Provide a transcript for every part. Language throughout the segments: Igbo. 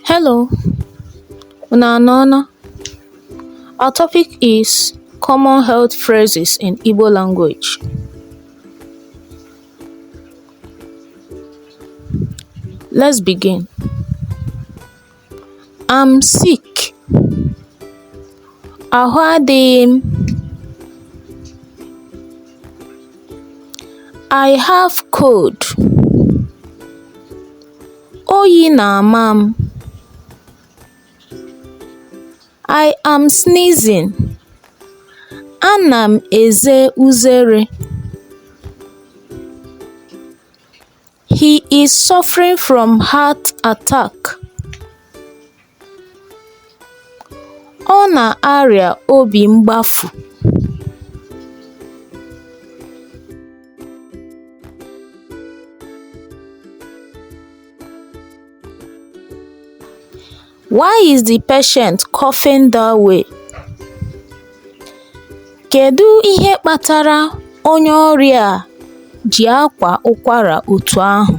Hello, unu anọọna? Our topic is common health phrases in Igbo language. Let's begin. I'm sick. Ahụ adịghị m. I have cold. Oyi na-ama m. I am sneezing. Ana m eze uzere. He is suffering from heart attack. Ọ na-arịa obi mgbafu. Why is the patient coughing that way? Kedu ihe kpatara onye ọrịa a ji akwa ụkwara otú ahụ?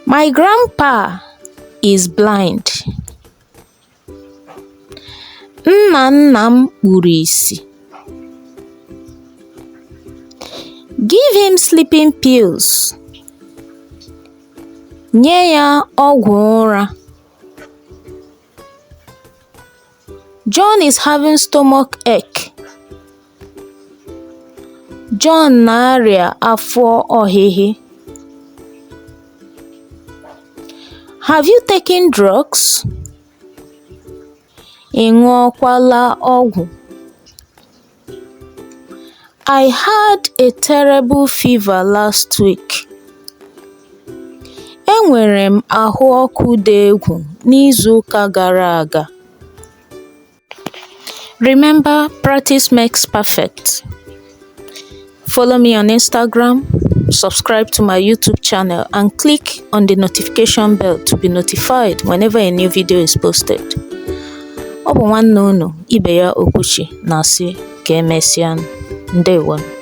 My grandpa is blind. Nna nna m kpuru ìsì. Give him sleeping pills. Nye ya ọgwụ ụra. John is having stomach ache. John na-arịa afọ ọhịhị. Have you taken drugs? Ị ṅụọkwala ọgwụ? I had a terrible fever last week. Enwere m ahụ ọkụ dị egwu n'izu ụka gara aga. Remember, practice makes perfect. Follow me on Instagram, subscribe to my YouTube channel, and click on the notification bell to be notified whenever a new video is posted. Ọ bụ nwanne unu Ibeya Okwuchi na-asị ka emesịa. Ndewonu.